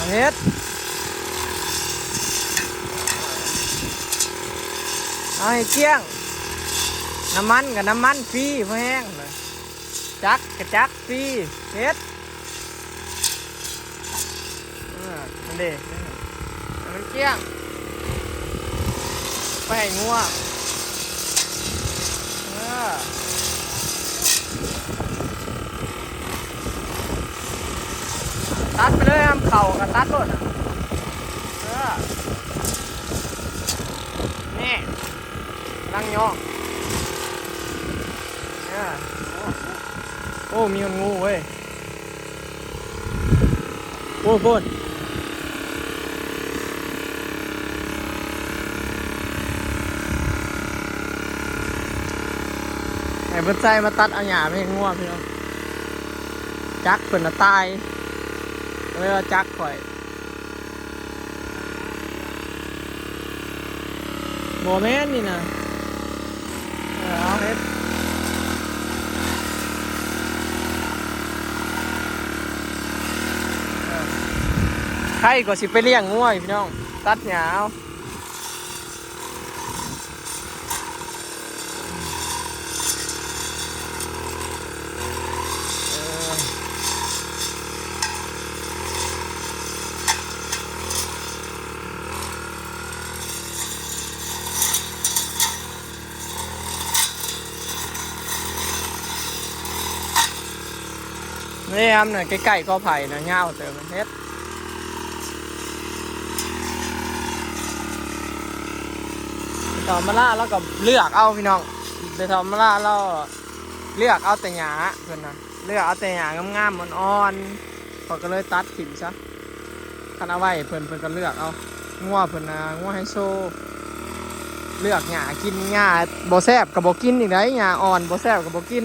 ເຮັດ ເອົາໃຫ້ກ້ຽງ. ນ້ຳມັນກໍນ້ຳມັນຟຣີ ພໍແຮງ. ຈັກກໍຈັກຟຣີ. ເຮັດ ເອີ ນັ້ນເດ້ ໃຫ້ມັນກ້ຽງ ໄປໃຫ້ງົວ. ເອີ ຕັດໄປເລີຍ ຫາມເຂົ້າກໍຕັດໂລດ. ເອີ ນີ້ ກຳລັງຍໍ້. ເອີ ໂອ້ ມີຮອດງູເວີຍ. ໂອ້ ໂພດ ໃຫ້ເພິ່ນໃຊ້ມາຕັດເອົາຫຍ້າໄປໃຫ້ງົວພີ່ນ້ອງ. ຈັກເພິ່ນນະຕາຍ ເລີຍວ່າຈັກຂ້ອຍ. ບໍ່ແມ່ນນີ້ນະ. ເອີ ເອົາເຮັດ ເອີ ໃຜກໍຊິໄປລ້ຽງງົວຢູ່ພີ່ນ້ອງ ຕັດຫຍ້າເອົາ. ນີ້ ອຳນະ ໃກ້ໆ ກໍໄຜ່ນະ ຍາວເຕີບ. ເຮັດ ແມ່ເຖົ້າມາລາລາວກໍເລືອກເອົາພີ່ນ້ອງ ແມ່ເຖົ້າມາລາລາວເລືອກເອົາແຕ່ຫຍ້າ ເພິ່ນນະ ເລືອກເອົາແຕ່ຫຍ້າງາມໆ ອ່ອນໆ ຂ້ອຍກໍເລີຍຕັດຖິ້ມຊະ. ຄັນເອົາໄວ້ໃຫ້ເພິ່ນ ເພິ່ນກໍເລືອກເອົາ. ງົວເພິ່ນນະ ງົວໄຮໂຊ ເລືອກຫຍ້າກິນ ຫຍ້າບໍ່ແຊບກໍບໍ່ກິນອີກໃດ໋ ຫຍ້າອ່ອນບໍ່ແຊບກໍບໍ່ກິນ.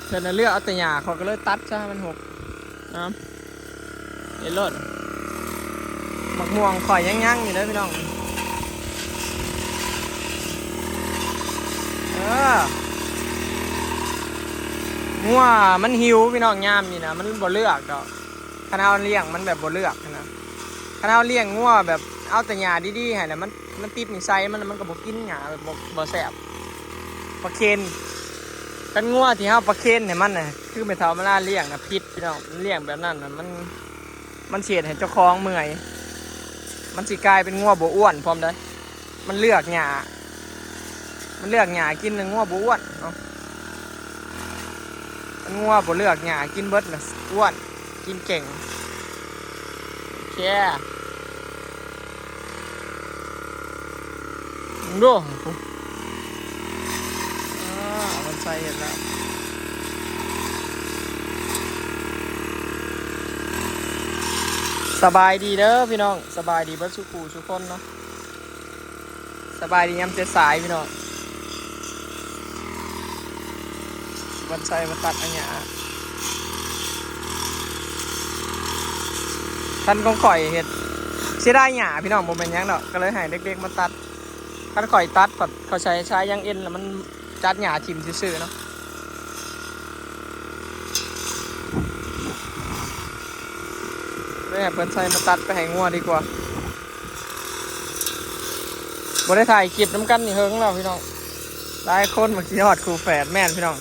ເພິ່ນນະເລືອກເອົາແຕ່ຫຍ້າ ຂ້ອຍກໍເລີຍຕັດຊະໃຫ້ມັນຫົກ. ເອົາ ເຮັດໂລດ. ໝາກມ່ວງຂ້ອຍຍັງໆ ຢູ່ເດີພີ່ນ້ອງ. ເອີ ງົວມັນຫິວພີ່ນ້ອງ ຍາມນີ້ນະ ມັນບໍ່ເລືອກດອກ. ຄັນເຮົາລ້ຽງມັນແບບບໍ່ເລືອກຫັ້ນນະ ຄັນເຮົາລ້ຽງງົວແບບເອົາແຕ່ຫຍ້າດີໆ ໃຫ້ລະ ມັນ ມັນຕິດນິໄສມັນ ມັນກໍບໍ່ກິນຫຍ້າ ແບບບໍ່ ບໍ່ແຊບ. ປະເຄນ ຄັນງົວທີ່ເຮົາປະເຄນໃຫ້ມັນນະ ຄືແມ່ເຖົ້າມາລາລ້ຽງນະ ຜິດພີ່ນ້ອງ. ລ້ຽງແບບນັ້ນນະ ມັນ ມັນຊິເຮັດໃຫ້ເຈົ້າຂອງເມື່ອຍ ມັນຊິກາຍເປັນງົວບໍ່ອ້ວນພ້ອມໃດ໋. ມັນເລືອກຫຍ້າ ມັນເລືອກຫຍ້າກິນ ງົວບໍ່ອ້ວນເນາະ. ມັນ ງົວບໍ່ເລືອກຫຍ້າກິນເບິດນະ ອ້ວນ ກິນເກັ່ງ. ໂອເຄ ເບິ່ງດູ ອ່າ ມັນໃສ່ເຫັດແລ້ວ. ສະບາຍດີເດີພີ່ນ້ອງ ສະບາຍດີເບິດສູ່ຜູ້ສູ່ຄົນເນາະ. ສະບາຍດີຍາມສາຍໆ ພີ່ນ້ອງ ວັນໄຊມາຕັດເອົາຫຍ້າ. ຄັນຂອງຂ້ອຍເຮັດ ເສຍດາຍຫຍ້າພີ່ນ້ອງ ບໍ່ແມ່ນຫຍັງດອກ ກໍເລີຍໃຫ້ເດັກໆມາຕັດ. ຄັນຂ້ອຍຕັດພັດ ຂ້ອຍໃຊ້ສາຍຢາງເອັນ ແລ້ວມັນຈັດຫຍ້າຖິ້ມຊື່ໆເນາະ ເລີຍໃຫ້ເພິ່ນໃຊ້ມາຕັດໄປໃຫ້ງົວດີກວ່າ. ບໍ່ໄດ້ຖ່າຍຄລິບນຳກັນນີ້ເຫິງແລ້ວພີ່ນ້ອງ ຫຼາຍຄົນວ່າຄິດຮອດຄູ່ແຝດ. ແມ່ນພີ່ນ້ອງ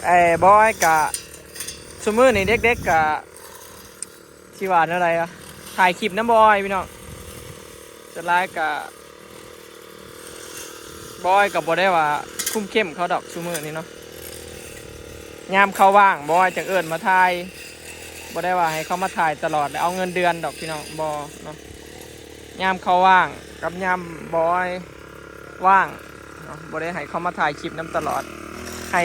ໄອ້ບອຍກະ ຊຸມື້ນີ້ເດັກໆກະ ຊິວ່າແນວໃດວະ ຖ່າຍຄລິບນຳບອຍພີ່ນ້ອງ. ສ່ວນຫຼາຍກະ ບອຍກໍບໍ່ໄດ້ວ່າຄຸມເຂັ້ມເຂົາດອກຊຸມື້ນີ້ເນາະ ຍາມເຂົາວ່າງບອຍຈັ່ງເອີ້ນມາຖ່າຍ ບໍ່ໄດ້ວ່າໃຫ້ເຂົາມາຖ່າຍຕະຫຼອດແລ້ວເອົາເງິນເດືອນດອກພີ່ນ້ອງ ບໍ່ເນາະ. ຍາມເຂົາວ່າງກັບຍາມບອຍວ່າງເນາະ ບໍ່ໄດ້ໃຫ້ເຂົາມາຖ່າຍຄລິບນຳຕະຫຼອດ ໃຫ້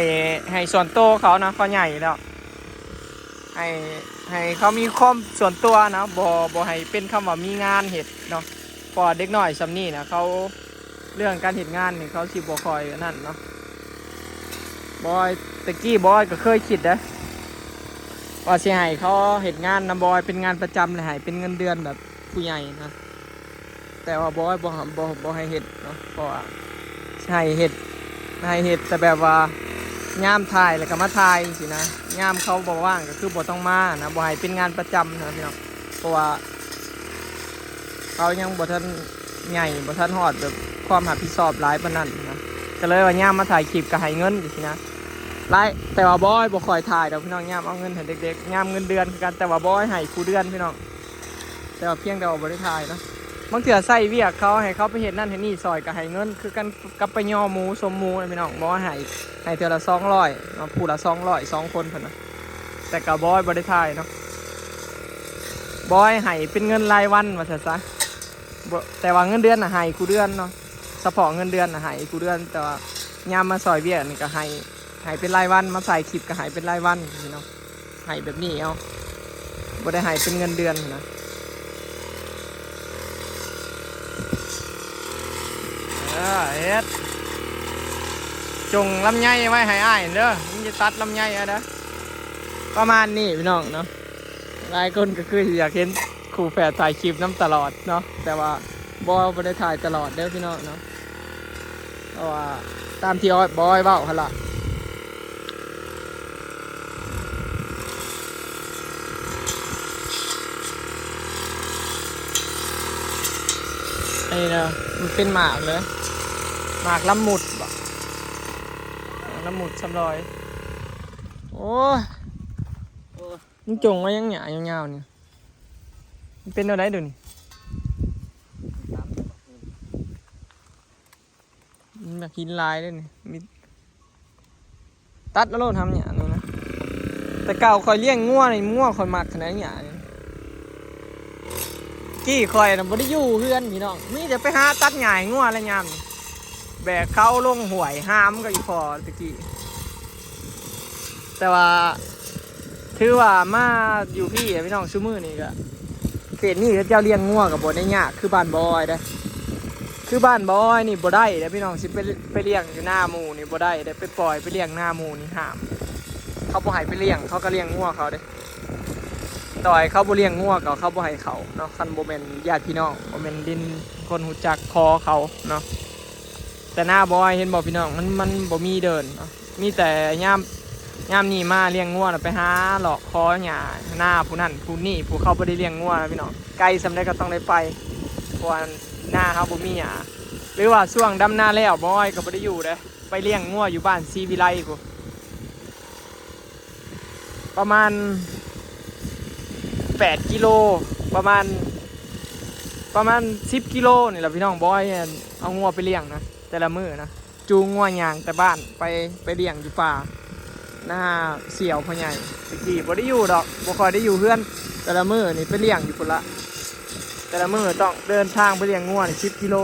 ໃຫ້ສ່ວນໂຕເຂົານະ ເຂົາໃຫຍ່ແລ້ວ ໃຫ້ ໃຫ້ເຂົາມີຄວາມສ່ວນຕົວນະ ບໍ່ ບໍ່ໃຫ້ເປັນຄຳວ່າມີງານເຮັດເນາະ ເພາະວ່າເດັກນ້ອຍຊ່ຳນີ້ນະ ເຂົາ ເລື່ອງການເຮັດງານນີ້ເຂົາຊິບໍ່ຄ່ອຍອັນນັ້ນເນາະ. ບອຍ ແຕ່ກີ້ບອຍກໍເຄີຍຄິດເດ້ ວ່າຊິໃຫ້ເຂົາເຮັດງານນຳບອຍເປັນງານປະຈຳ ແລະໃຫ້ເປັນເງິນເດືອນແບບຜູ້ໃຫຍ່ນະ ແຕ່ວ່າບອຍບໍ່ ບໍ່ ບໍ່ໃຫ້ເຮັດເນາະ ເພາະວ່າໃຫ້ເຮັດ ໃຫ້ເຮັດແຕ່ແບບວ່າ ຍາມຖ່າຍແລ້ວກໍມາຖ່າຍຈັ່ງຊີ້ນະ ຍາມເຂົາບໍ່ວ່າງກໍຄືບໍ່ຕ້ອງມານະ ບໍ່ໃຫ້ເປັນງານປະຈຳນະພີ່ນ້ອງ ເພາະວ່າເຂົາຍັງບໍ່ທັນໃຫຍ່ ບໍ່ທັນຮອດແບບຄວາມຮັບຜິດຊອບຫຼາຍປານນັ້ນນະ ກໍເລີຍວ່າຍາມມາຖ່າຍຄລິບກໍໃຫ້ເງິນຈັ່ງຊີ້ນະ ຫຼາຍ ແຕ່ວ່າບໍ່ ບໍ່ຄ່ອຍຖ່າຍດອກພີ່ນ້ອງ ຍາມເອົາເງິນໃຫ້ເດັກໆ ຍາມເງິນເດືອນຄືກັນ ແຕ່ວ່າບໍ່ໃຫ້ຄູ່ເດືອນພີ່ນ້ອງ ແຕ່ວ່າພຽງແຕ່ວ່າບໍ່ໄດ້ຖ່າຍເນາະ ບາງເທື່ອໃຊ້ວຽກເຂົາ ໃຫ້ເຂົາໄປເຮັດນັ້ນເຮັດນີ້ຊ່ອຍກໍໃຫ້ເງິນຄືກັນ ກັບໄປຍໍໝູ ຊົມໝູນະພີ່ນ້ອງ ບໍ່ໃຫ້ ໃຫ້ເທື່ອລະສອງຮ້ອຍເນາະ ຜູ້ລະສອງຮ້ອຍ ສອງຄົນເພິ່ນນະ ແຕ່ກໍບໍ່ ບໍ່ໄດ້ຖ່າຍເນາະ ບໍ່ໃຫ້ເປັນເງິນລາຍວັນວ່າຊັ້ນຊະ ບໍ່ ແຕ່ວ່າເງິນເດືອນນະໃຫ້ຄູ່ເດືອນເນາະ ສະເພາະເງິນເດືອນນະໃຫ້ຄູ່ເດືອນ ແຕ່ວ່າຍາມມາຊ່ອຍວຽກນີ້ກໍໃຫ້ ໃຫ້ເປັນລາຍວັນ ມາຖ່າຍຄລິບກໍໃຫ້ເປັນລາຍວັນຊີ້ເນາະ ໃຫ້ແບບນີ້ເອົາ ບໍ່ໄດ້ໃຫ້ເປັນເງິນເດືອນນະ ເອີ ເຮັດ ຈົ່ງລຳໄຍໄວ້ໃຫ້ອ້າຍເດີ ມັນຈະຕັດລຳໄຍເອົາເດີ ປະມານນີ້ພີ່ນ້ອງເນາະ ຫຼາຍຄົນກໍຄືຊິຢາກເຫັນຄູ່ແຝດຖ່າຍຄລິບນຳຕະຫຼອດເນາະ ແຕ່ວ່າບໍ່ ບໍ່ໄດ້ຖ່າຍຕະຫຼອດເດີພີ່ນ້ອງເນາະ ເພາະວ່າຕາມທີ່ອ້ອຍ ບອຍເວົ້າຫັ້ນລະ ອັນນີ້ນະ ມັນເປັນໝາກເລີຍ ໝາກລຳໝຸດບໍ ໝາກລຳໝຸດຊຳລອຍ ໂອ້ຍ ໂອ້ຍ ມັນຈົ່ງມາຫຍັງຫຍ້າຍາວໆນີ້ ມັນເປັນແນວໃດດຽວນີ້? ມັນແບບຫີນຫຼາຍເດ້ນີ້ ມີ ຕັດເອົາໂລດ ທຳຫຍ້ານີ້ນະ ແຕ່ເກົ່າຂ້ອຍລ້ຽງງົວນີ້ ງົວຂ້ອຍມັກຂະໜາດຫຍ້ານີ້ ກີ້ຂ້ອຍນະບໍ່ໄດ້ຢູ່ເຮືອນພີ່ນ້ອງ ມີແຕ່ໄປຫາຕັດຫຍ້າໃຫ້ງົວແຫຼະຍາມນີ້ ແບກເຂົ້າລົງຫ້ວຍ ຫາມກໍອີ່ພໍແຕ່ກີ້ ແຕ່ວ່າ ຖືວ່າມາຢູ່ພີ້ພີ່ນ້ອງ ຊຸມື້ນີ້ກໍ ເຂດນີ້ເຂົາເຈົ້າລ້ຽງງົວກໍບໍ່ໄດ້ຍາກຄືບ້ານບໍ່ອອຍເດ້ ຄືບ້ານບໍ່ອອຍນີ້ບໍ່ໄດ້ເດ້ພີ່ນ້ອງ ຊິໄປ ໄປລ້ຽງຢູ່ນາໝູ່ນີ້ບໍ່ໄດ້ເດ້ ໄປປ່ອຍໄປລ້ຽງນາໝູ່ນີ້ຫ້າມ ເຂົາບໍ່ໃຫ້ໄປລ້ຽງ ເຂົາກໍລ້ຽງງົວເຂົາເດ້ ຕໍ່ໃຫ້ເຂົາບໍ່ລ້ຽງງົວກໍເຂົາບໍ່ໃຫ້ເຂົ້າເນາະ ຄັນບໍ່ແມ່ນຍາດພີ່ນ້ອງ ບໍ່ແມ່ນດິນຄົນຮູ້ຈັກຂໍເຂົາເນາະ ແຕ່ນາບໍ່ອອຍເຫັນບໍ່ພີ່ນ້ອງ ມັນ ມັນບໍ່ມີເດີ່ນເນາະ ມີແຕ່ຍາມ ຍາມນີ້ມາລ້ຽງງົວນະ ໄປຫາເລາະຂໍຫຍ້ານາຜູ້ນັ້ນຜູ້ນີ້ ຜູ້ເຂົາບໍ່ໄດ້ລ້ຽງງົວນະພີ່ນ້ອງ ໄກສ່ຳໃດກໍຕ້ອງໄດ້ໄປ ເພາະວ່ານາເຮົາບໍ່ມີຫຍ້າ ຫຼືວ່າຊ່ວງດຳນາແລ້ວ ບໍ່ອອຍກໍບໍ່ໄດ້ຢູ່ເດ້ ໄປລ້ຽງງົວຢູ່ບ້ານສີວິໄລພຸ້ນ ປະມານແປດກິໂລ ປະມານ ປະມານສິບກິໂລນີ້ແຫຼະພີ່ນ້ອງ ບໍ່ອອຍເອົາງົວໄປລ້ຽງນະ ແຕ່ລະມື້ນະ ຈູງງົວຍ່າງແຕ່ບ້ານໄປ ໄປລ້ຽງຢູ່ປ່າ ນາສ່ຽວພໍ່ໃຫຍ່ ແຕ່ກີ້ບໍ່ໄດ້ຢູ່ດອກ ບໍ່ຄ່ອຍໄດ້ຢູ່ເຮືອນ ແຕ່ລະມື້ນີ້ໄປລ້ຽງຢູ່ພຸ້ນລະ ແຕ່ລະມື້ຕ້ອງເດີນທາງໄປລ້ຽງງົວນີ້ສິບກິໂລ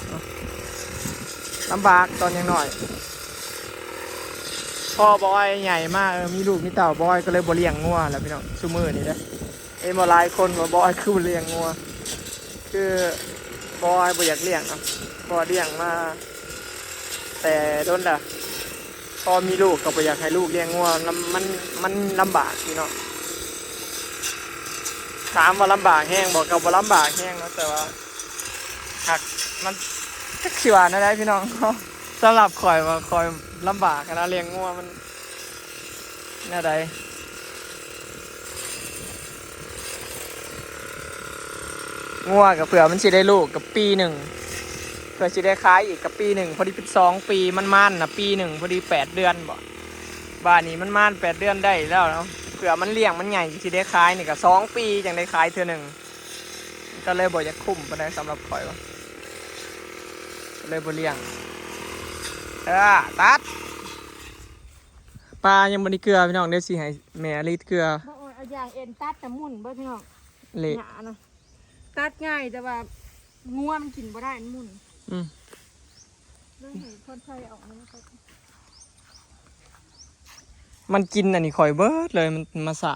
ເນາະ ລຳບາກຕອນຍັງນ້ອຍ ພໍບອຍໃຫຍ່ມາ ເອີ ມີລູກມີເຕົ້າ ບອຍກໍເລີຍບໍ່ລ້ຽງງົວແລ້ວພີ່ນ້ອງ ຊຸມື້ນີ້ເດ້ ເຫັນບໍ່ ຫຼາຍຄົນວ່າບອຍຄືບໍ່ລ້ຽງງົວ ຄືບອຍບໍ່ຢາກລ້ຽງເນາະ ເພາະວ່າລ້ຽງມາແຕ່ດົນລະ ພໍມີລູກກໍບໍ່ຢາກໃຫ້ລູກລ້ຽງງົວ ລຳ ມັນ ມັນລຳບາກພີ່ນ້ອງ ຖາມວ່າລຳບາກແຮງບໍ່ ກໍບໍ່ລຳບາກແຮງເນາະ ແຕ່ວ່າຫາກມັນ ຈັກຊິວ່າແນວໃດພີ່ນ້ອງ ສຳລັບຂ້ອຍວ່າຂ້ອຍລຳບາກຫັ້ນນະ ລ້ຽງງົວມັນ ແນວໃດ ງົວກໍເພື່ອມັນຊິໄດ້ລູກກໍປີໜຶ່ງ ເພື່ອຊິໄດ້ຂາຍອີກກໍປີໜຶ່ງ ພໍດີເປັນສອງປີ ມັນມານນະປີໜຶ່ງ ພໍດີແປດເດືອນບໍ ບາດນີ້ມັນມານແປດເດືອນໄດ້ແລ້ວເນາະ ເພື່ອມັນລ້ຽງມັນໃຫຍ່ຊິໄດ້ຂາຍນີ້ກໍສອງປີຈັ່ງໄດ້ຂາຍເທື່ອໜຶ່ງ ກໍເລີຍບໍ່ຢາກຄຸ້ມປານໃດສຳລັບຂ້ອຍວ່າ ກໍເລີຍບໍ່ລ້ຽງ ເອີ ຕັດ ປາຍັງບໍ່ໄດ້ເກືອພີ່ນ້ອງ ດຽວຊິໃຫ້ແມ່ລີດເກືອ ບໍ່ ເອົາຢາງເອັນຕັດຕະໝຸ່ນເບິ່ງພີ່ນ້ອງ ເລະ ຫຍ້ານະ ຕັດງ່າຍແຕ່ວ່າງົວມັນກິນບໍ່ໄດ້ ມັນໝຸ່ນ ອືມ ເລີຍໃຫ້ພອນໄຊເອົາອັນນັ້ນ ມັນກິນອັນນີ້ຂ້ອຍເບິດເລີຍ ມັນມາສະ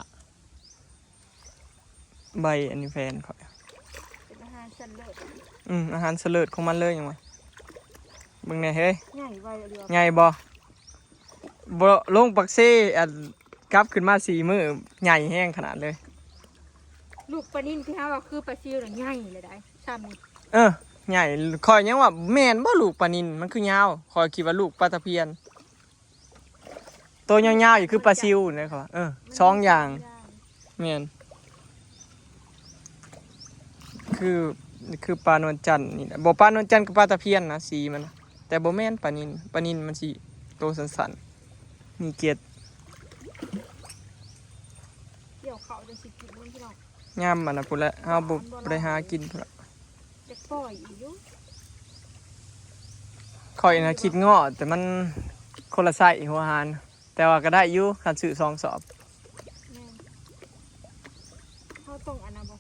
ໃບອັນນີ້ແຟນຂ້ອຍ ເປັນອາຫານຊັ້ນເລີດ ອືມ ອາຫານຊັ້ນເລີດຂອງມັນເລີຍຫຍັງວະ ເບິ່ງແດ່ເຮີ້ຍ ໃຫຍ່ໄວອີ່ຫຼີ ໃຫຍ່ບໍ່? ບໍ່ ລົງປາກເຊ ອັນ ກັບຂຶ້ນມາສີ່ມື້ ໃຫຍ່ແຮງຂະໜາດເລີຍ ລູກປານິນທີ່ເຮົາວ່າຄືປາຊິວນະ ໃຫຍ່ເລີຍໄດ໋ ຊ່ຳນີ້ ເອີ ໃຫຍ່ ຂ້ອຍຍັງວ່າແມ່ນບໍ່ລູກປານິນ ມັນຄືຍາວ ຂ້ອຍຄິດວ່າລູກປາຕະພຽນ. ໂຕຍາວໆ ຢູ່ ຄືປາຊິວນີ້ເຂົາວ່າ ເອີ ສອງຢ່າງ ແມ່ນ ຄື ຄືປານວນຈັນນີ້ແຫຼະ ບໍ່ ປານວນຈັນກັບປາຕະພຽນນະ ສີມັນນະ ແຕ່ບໍ່ແມ່ນປານິນ ປານິນມັນຊິໂຕສັ້ນໆ ມີເກັດ ກ່ຽວເຂົ້າຈັ່ງຊິກິນມັນ ພີ່ນ້ອງ ຍາມອັນນັ້ນພຸ້ນແຫຼະ ເຮົາບໍ່ ບໍ່ໄດ້ຫາກິນພຸ້ນລະ ຢາກປ່ອຍອີກຢູ່ ຂ້ອຍນະຄິດເງາະ ແຕ່ມັນຄົນລະໄຊຫົວຫານ ແຕ່ວ່າກໍໄດ້ຢູ່ ຄັນຊື້ສອງສອບ ແມ່ນ ເຮົາຕ້ອງອັນນັ້ນບໍ່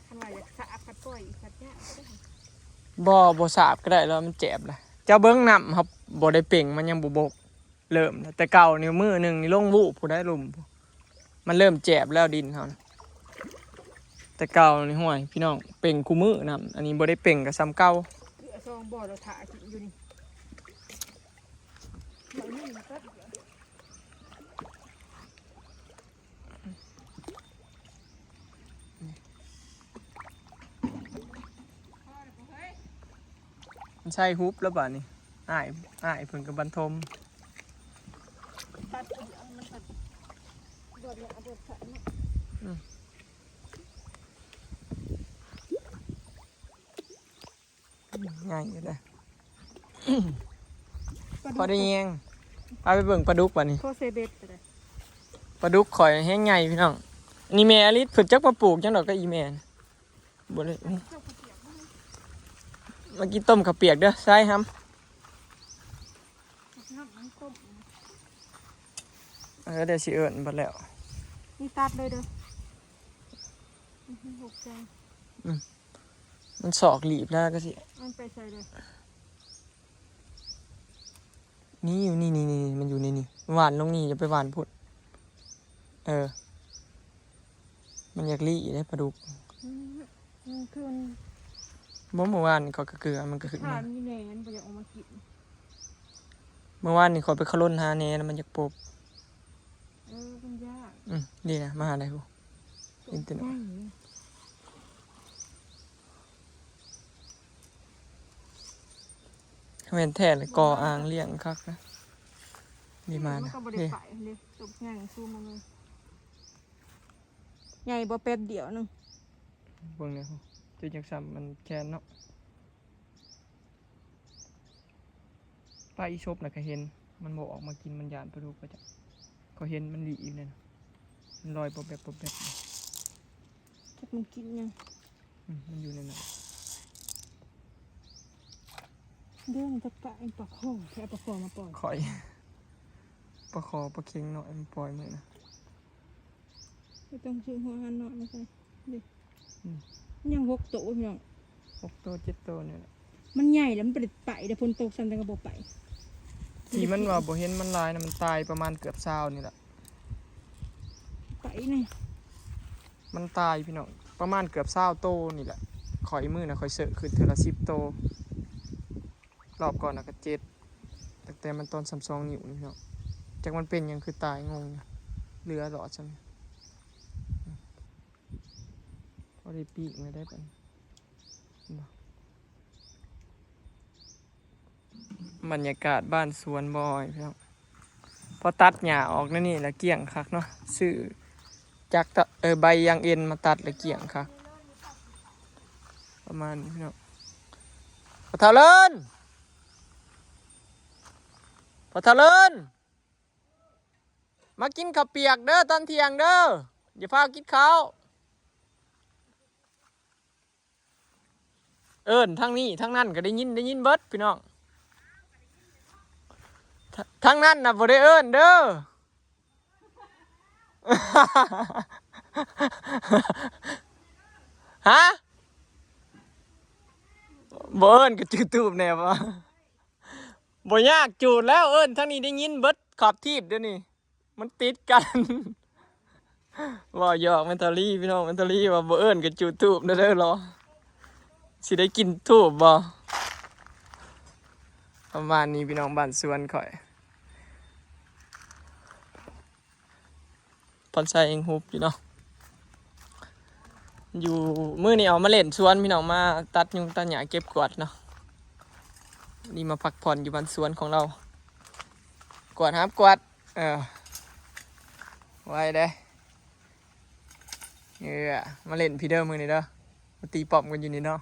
ຄັນວ່າຢາກສາບ ຄັນປ່ອຍອີກ ພັດຍາກ ບໍ່ ບໍ່ສາບກໍໄດ້ແລ້ວ ມັນແຈບນະ ເຈົ້າເບິ່ງນ້ຳ ເຮົາບໍ່ໄດ້ເປັ່ງ ມັນຍັງບໍ່ບົກ ເລີ່ມແລ້ວ ແຕ່ເກົ່ານີ້ມື້ໜຶ່ງນີ້ລົງວູບພຸ້ນໄດ໋ ລຸ່ມ ມັນເລີ່ມແຈບແລ້ວດິນເຮົານະ ແຕ່ເກົ່ານີ້ ຫ້ວຍ ພີ່ນ້ອງ ເປັ່ງຄູ່ມື້ນ້ຳ ອັນນີ້ບໍ່ໄດ້ເປັ່ງກໍສ່ຳເກົ່າ ເກືອສອງບໍ່ ເຮົາຖ້າກິນຢູ່ນີ້ ມັນໃສ່ຫຸບແລ້ວບາດນີ້ ອ້າຍ ອ້າຍເພິ່ນກໍບັນທົມ ຕັດເອົາມັນກໍໂດດເນາະ ເອົາໂດດຂາດເນາະ ອືມ ໃຫຍ່ຢູ່ເດ້ ປາດຸກ ພໍໄດ້ແຍງ ພາໄປເບິ່ງປາດຸກບາດນີ້ ໂຄເຊເບັດກໍໄດ້ ປາດຸກຂ້ອຍແຮງໃຫຍ່ພີ່ນ້ອງ ນີ້ແມ່ອາລິດ ເພິ່ນຈັກມາປູກຫຍັງດອກກັບອີແມ່ນະ ບໍ່ໄດ້ ມາກິນຕົ້ມເຂົ້າປຽກເດີ ຊາຍຫຳ ເອີ ດຽວຊິເອີ້ນເບິດແລ້ວ ນີ້ຕັດເລີຍເດີ ອື ຂອບໃຈ ອື ມັນສອກຫຼີບແລ້ວກໍຊິ ມັນໄປໃສເດີ ນີ້ຢູ່ ນີ້ໆໆ ມັນຢູ່ໃນນີ້ ຫວ່ານລົງນີ້ ຢ່າໄປຫວ່ານພຸ້ນ ເອີ ມັນຢາກລີ້ເດ້ປາດຸກ ອື ມັນຄືມັນ ບໍ່ ມື້ວານນີ້ຂ້ອຍກໍເກືອ ມັນກໍຂຶ້ນມາ ຖາມອີແມ່ ມັນບໍ່ຢາກອອກມາກິນ ມື້ວານນີ້ຂ້ອຍໄປຂະລົນຫາແໜ ແລ້ວມັນຢາກປົບ ເອີ ມັນຍາກ ອື ນີ້ນະ ມາຫາໄດ້ພຸ້ນ ອິນເຕີເນັດ ແມ່ນແທ້ເລີຍ ກໍ່ອ່າງລ້ຽງຄັກນະ ນີ້ມານະ ມັນກໍບໍ່ໄດ້ໄປເດ້ ຕົກໃຫຍ່ຊູມາເລີຍ ໃຫຍ່ບໍ່ ແປັບດຽວໜຶ່ງ ເບິ່ງແດ່ພຸ້ນ ຈະຈັກສ່ຳມັນແຂນເນາະ ປາອີສົບນະກະເຫັນ ມັນບໍ່ອອກມາກິນ ມັນຢ້ານປາດຸກວ່າຈັ່ງ ເຂົາເຫັນມັນລີ້ຢູ່ນັ້ນ ມັນລອຍປອບແປບປອບແປບ ຈັກມັນກິນຫຍັງ ອືມ ມັນຢູ່ໃນນັ້ນ ເດີ ມັນຈະປະ ປາຄໍ ແທ້ ເອົາປາຄໍມາປ່ອຍ ຂ້ອຍ ປາຄໍ ປາເຄັງນ້ອຍມາປ່ອຍມື້ນະ ບໍ່ຕ້ອງຊື້ຫົວອາຫານນ້ອຍມາໃສ່ ນີ້ ອືມ ຍັງຫົກໂຕພີ່ນ້ອງ ຫົກໂຕເຈັດໂຕນີ້ແຫຼະ ມັນໃຫຍ່ແລ້ວມັນບໍ່ໄດ້ໄປເດ້ ຝົນຕົກຊ້ຳຈັ່ງກໍບໍ່ໄປ ທີ່ມັນວ່າບໍ່ເຫັນມັນຫຼາຍນະ ມັນຕາຍປະມານເກືອບຊາວນີ້ແຫຼະ ໄປນີ້ ມັນຕາຍພີ່ນ້ອງ ປະມານເກືອບຊາວໂຕນີ້ແຫຼະ ຂ້ອຍມື້ນະຂ້ອຍເຊາະຂຶ້ນເທື່ອລະສິບໂຕ ລອບກ່ອນນະກໍເຈັດ ຕັ້ງແຕ່ມັນຕອນສ່ຳສອງນິ້ວນີ້ພີ່ນ້ອງ ຈັກມັນເປັນຫຍັງຄືຕາຍ ງົງຢູ່ ເຫຼືອຫຼອດຊ້ຳ ພໍໄດ້ປີກມາໄດ້ປານ ເຫັນບໍ່ ບັນຍາກາດບ້ານສວນບໍ່ອ້ອຍ ພີ່ນ້ອງ ພໍຕັດຫຍ້າອອກແນວນີ້ລະກ້ຽງຄັກເນາະ ຊື້ຈັກຕະ ເອີ ໃບຢາງເອັນມາຕັດລະກ້ຽງຄັກ ປະມານນີ້ພີ່ນ້ອງ ພໍ່ເຖົ້າເລີນ ພໍ່ເຖົ້າເລີນ ມາກິນເຂົ້າປຽກເດີຕອນທ່ຽງເດີ ຢ່າຟ້າວກິນເຂົ້າ ເອີ້ນທາງນີ້ທາງນັ້ນກໍໄດ້ຍິນ ໄດ້ຍິນເບິດພີ່ນ້ອງ ທ- ທາງນັ້ນນະບໍ່ໄດ້ເອີ້ນເດີ ຮະ ບໍ່ເອີ້ນກໍຈູດຕູບແດ່ວະ ບໍ່ຍາກຈູດແລ້ວ ເອີ້ນທາງນີ້ໄດ້ຍິນເບິດຂອບທີບດຽວນີ້ ມັນຕິດກັນ ເວົ້າຫຍອກແມ່ນທາລີພີ່ນ້ອງ ແມ່ນທາລີວ່າບໍ່ເອີ້ນກໍຈູດທູບເດີ ເດີ ລໍ ຊິໄດ້ກິນທູບບໍ່ ປະມານນີ້ພີ່ນ້ອງ ບ້ານສວນຂ້ອຍ ພອນໄຊເອງຮູບຢູ່ເນາະ ຢູ່ ມື້ນີ້ເອົາມາເລ່ນສວນພີ່ນ້ອງ ມາຕັດຍຸງຕັດຫຍ້າເກັບກວາດເນາະ ນີ້ມາພັກຜ່ອນຢູ່ບ້ານສວນຂອງລາວ ກວດຫາມກວດ ເອີ ໄວເດ້ ເອີ ມາຫຼິ້ນພີເດີມື້ນີ້ເດີ ມາຕີປ້ອມກັນຢູ່ນີ້ເນາະ.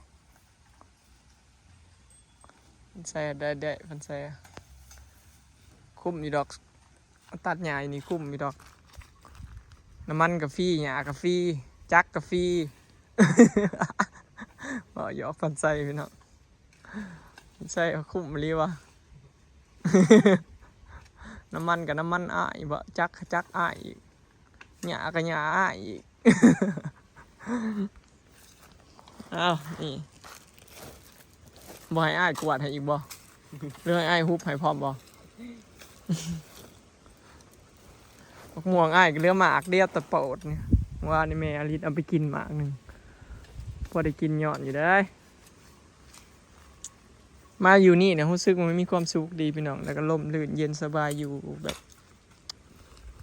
ໃສ່ໄດ້ ໄດ້ ເພິ່ນໃສ່ ຄຸ້ມຢູ່ດອກ ຕັດຫຍ້າຢູ່ນີ້ຄຸ້ມຢູ່ດອກ ນ້ຳມັນກໍຟຣີ ຫຍ້າກໍຟຣີ ຈັກກໍຟຣີ ເວົ້າຫຍອກເພິ່ນໃສ່ພີ່ນ້ອງ ເພິ່ນໃສ່ຄຸ້ມອີ່ຫຼີວ່າ ນ້ຳມັນກໍນ້ຳມັນອ້າຍບໍ ຈັກກໍຈັກອ້າຍອີກ ຫຍ້າກໍຫຍ້າອ້າຍອີກ. ອ້າວ ນີ້ ບໍ່ໃຫ້ອ້າຍກວາດໃຫ້ອີກບໍ່ ຫຼືໃຫ້ອ້າຍຮຸບໃຫ້ພ້ອມບໍ່? ໝາກມ່ວງອ້າຍກໍເຫຼືອໝາກດຽວຕະໂປດນີ້ ວານນີ້ແມ່ອາລິດເອົາໄປກິນໝາກໜຶ່ງ ພໍໄດ້ກິນຍ້ອນຢູ່ເດ້. ມາຢູ່ນີ້ນະ ຮູ້ສຶກວ່າມັນມີຄວາມສຸກດີພີ່ນ້ອງ ແລ້ວກໍຮົ່ມລື່ນເຢັນສະບາຍ ຢູ່ແບບ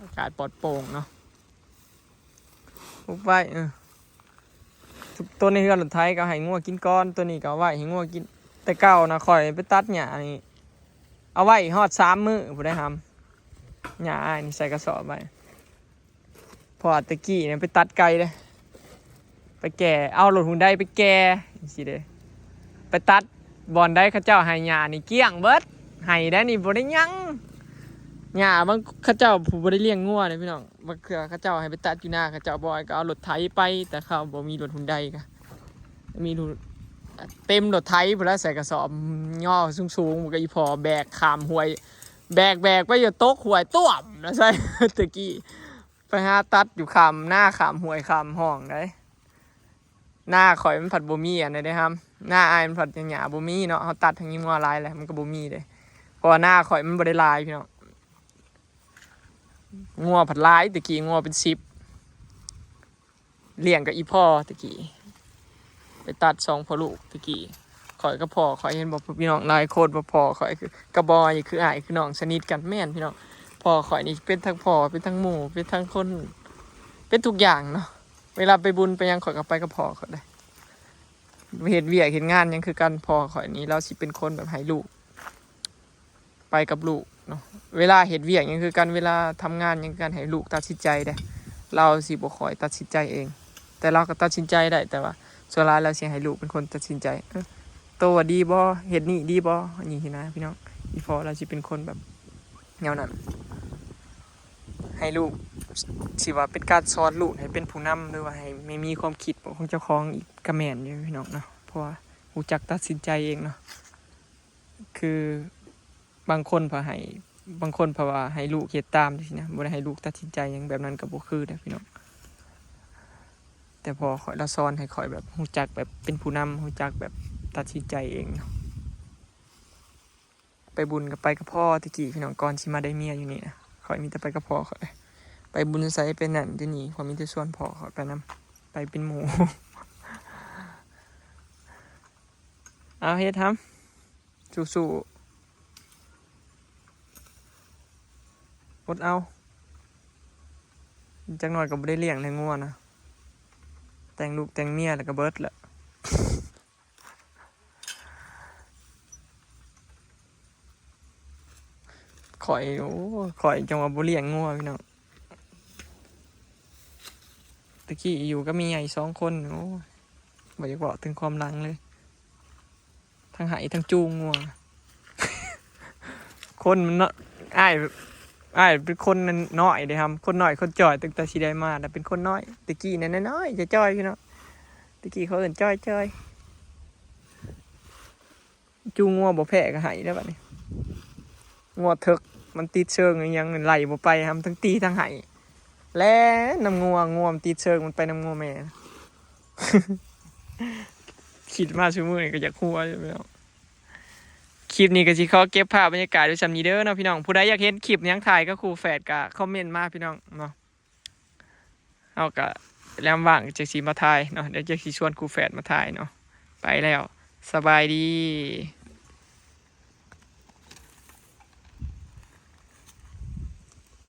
ອາກາດປອດໂປ່ງເນາະ. ປຸກໄວ້ ເອີ ໂຕໃນເຮືອນລົດໄຖກໍໃຫ້ງົວກິນກ່ອນ ໂຕນີ້ກໍເອົາໄວ້ໃຫ້ງົວກິນ. ແຕ່ເກົ່ານະ ຂ້ອຍໄປຕັດຫຍ້ານີ້ ເອົາໄວ້ຮອດສາມມື້ພຸ້ນໄດ໋ຫຳ ຫຍ້າອ້າຍນີ້ໃສ່ກະສອບໄວ້ ເພາະວ່າແຕ່ກີ້ນະໄປຕັດໄກ່ເດ້ ໄປແກ່ ເອົາລົດຮຸນໄດໄປແກ່ຈັ່ງຊີ້ເດ້ ໄປຕັດບ່ອນໃດເຂົາເຈົ້າໃຫ້ຫຍ້ານີ້ກ້ຽງເບິດ ໃຫ້ໄດ້ນີ້ບໍ່ໄດ້ຫຍັງ. ຫຍ້າບາງ ເຂົາເຈົ້າຜູ້ບໍ່ໄດ້ລ້ຽງງົວເດ້ພີ່ນ້ອງ ບາງເທື່ອເຂົາເຈົ້າໃຫ້ໄປຕັດຢູ່ນາ ເຂົາເຈົ້າບໍ່ໃຫ້ ກໍເອົາລົດໄຖໄປ ແຕ່ເຂົາບໍ່ມີລົດຮຸນໄດ ກໍມີລົດ ເຕັມລົດໄຖພຸ້ນລະ ໃສ່ກະສອບຍໍສູງໆ ມັນກໍອີ່ພໍ່ແບກຂ້າມຫ້ວຍ ແບກໆ ໄປຢູ່ຕົກຫ້ວຍຕ້ວມນະ ໃສ່ ແຕ່ກີ້ໄປຫາຕັດຢູ່ຂ້າມນາ ຂ້າມຫ້ວຍ ຂ້າມຮ່ອງໄດ໋. ນາຂ້ອຍມັນພັດບໍ່ມີອັນໃດເດ້ຫຳ ນາອ້າຍມັນພັດຫຍ້າບໍ່ມີເນາະ ເຮົາຕັດໃຫ້ງົວຫຼາຍແລ້ວ ມັນກໍບໍ່ມີເດ້ ເພາະວ່ານາຂ້ອຍມັນບໍ່ໄດ້ຫຼາຍພີ່ນ້ອງ ງົວພັດຫຼາຍ ແຕ່ກີ້ງົວເປັນສິບ ລ້ຽງກັບອີ່ພໍ່ແຕ່ກີ້ ໄປຕັດສອງພໍ່ລູກແຕ່ກີ້ ຂ້ອຍກັບພໍ່ຂ້ອຍ ເຫັນບໍ່ພີ່ນ້ອງ ຫຼາຍຄົນວ່າພໍ່ຂ້ອຍຄື ກໍບໍ່ວ່າຄືອ້າຍຄືນ້ອງ ສະໜິດກັນ ແມ່ນພີ່ນ້ອງ ພໍ່ຂ້ອຍນີ້ເປັນທັງພໍ່ ເປັນທັງໝູ່ ເປັນທັງຄົນ ເປັນທຸກຢ່າງເນາະ. ເວລາໄປບຸນໄປຫຍັງ ຂ້ອຍກໍໄປກັບພໍ່ຂ້ອຍເດ້ ເຮັດວຽກເຮັດງານຫຍັງຄືກັນ. ພໍ່ຂ້ອຍນີ້ລາວຊິເປັນຄົນແບບໃຫ້ລູກ ໄປກັບລູກເນາະ ເວລາເຮັດວຽກຫຍັງຄືກັນ ເວລາທຳງານຫຍັງຄືກັນ ໃຫ້ລູກຕັດສິນໃຈເດ້ ລາວຊິບໍ່ຄ່ອຍຕັດສິນໃຈເອງ ແຕ່ລາວກໍຕັດສິນໃຈໄດ້ ແຕ່ວ່າສ່ວນຫຼາຍລາວຊິໃຫ້ລູກເປັນຄົນຕັດສິນໃຈ ເອີ ໂຕວ່າດີບໍ່ ເຮັດນີ້ດີບໍ່ ອັນນີ້ຊີ້ນະພີ່ນ້ອງ. ອີ່ພໍ່ລາວຊິເປັນຄົນແບບແນວນັ້ນ ໃຫ້ລູກ ຊິວ່າເປັນການສອນລູກໃຫ້ເປັນຜູ້ນຳ ຫຼືວ່າໃຫ້ ໃຫ້ມີຄວາມຄິດເປັນຂອງເຈົ້າຂອງອີກກໍແມ່ນຢູ່ພີ່ນ້ອງເນາະ ເພາະວ່າຮູ້ຈັກຕັດສິນໃຈເອງເນາະ. ຄືບາງຄົນເພິ່ນໃຫ້ ບາງຄົນເພິ່ນວ່າໃຫ້ລູກເຮັດຕາມຈັ່ງຊີ້ນະ ບໍ່ໄດ້ໃຫ້ລູກຕັດສິນໃຈຫຍັງ ແບບນັ້ນກໍບໍ່ຄືເດ້ພີ່ນ້ອງ. ແຕ່ພໍ່ຂ້ອຍລາວສອນໃຫ້ຂ້ອຍແບບຮູ້ຈັກແບບເປັນຜູ້ນຳ ຮູ້ຈັກແບບຕັດສິນໃຈເອງເນາະ. ໄປບຸນກໍໄປກັບພໍ່ແຕ່ກີ້ພີ່ນ້ອງ ກ່ອນຊິມາໄດ້ເມຍຢູ່ນີ້ນະ ຂ້ອຍມີແຕ່ໄປກັບພໍ່ຂ້ອຍ ໄປບຸນໃສໄປນັ້ນໄປນີ້ ຂ້ອຍມີແຕ່ຊວນພໍ່ຂ້ອຍໄປນຳ ໄປເປັນໝູ່. ເອົາເຮັດຫຳ ສູ້ໆ ອົດເອົາ ຈັກໜ້ອຍກໍບໍ່ໄດ້ລ້ຽງແລ້ວງົວນະ ແຕ່ງລູກແຕ່ງເມຍແລ້ວກໍເບິດແລ້ວ. ຂ້ອຍ ໂອ້ ຂ້ອຍຈັ່ງວ່າບໍ່ລ້ຽງງົວພີ່ນ້ອງ ແຕ່ກີ້ຢູ່ກັບແມ່ໃຫຍ່ສອງຄົນ ໂອ້ຍ ບໍ່ຢາກເວົ້າເຖິງຄວາມຫຼັງເລີຍ ທັງໄຫ້ທັງຈູງງົວ ຄົນມັນເນາະ ອ້າຍ ອ້າຍເປັນຄົນນ້ອຍເດ້ຫຳ ຄົນນ້ອຍຄົນຈ່ອຍ ຕັ້ງແຕ່ຊິໄດ້ມາແລ້ວເປັນຄົນນ້ອຍ ແຕ່ກີ້ນັ້ນນ້ອຍໆ ຈ່ອຍໆ ພີ່ນ້ອງ ແຕ່ກີ້ເຂົາເອີ້ນຈ່ອຍໆ ຈູງງົວບໍ່ແພ້ກໍໄຫ້ແລ້ວບັດນີ້ ງົວເຖິກມັນຕິດເຊີງອີ່ຫຍັງໄລ່ບໍ່ໄປຫຳ ທັງຕີທັງໄຫ້ ແລ່ນນຳງົວ ງົວມັນຕິດເຊີງ ມັນໄປນຳງົວແມ່. ຄິດມາຊຸມື້ນີ້ກໍຢາກຫົວຢູ່ພີ່ນ້ອງ. ຄລິບນີ້ກໍຊິຂໍເກັບພາບບັນຍາກາດໄວ້ຊ່ຳນີ້ເດີເນາະພີ່ນ້ອງ. ຜູ້ໃດຢາກເຫັນຄລິບຫຍັງຖ່າຍກັບຄູ່ແຝດກໍຄອມເມັນມາພີ່ນ້ອງເນາະ. ເຮົາກໍແລມວ່າງຈັ່ງຊິມາຖ່າຍເນາະ, ດຽວຈັ່ງຊິຊວນຄູ່ແຝດມາຖ່າຍເນາະ. ໄປແລ້ວ, ສະບາຍດີ.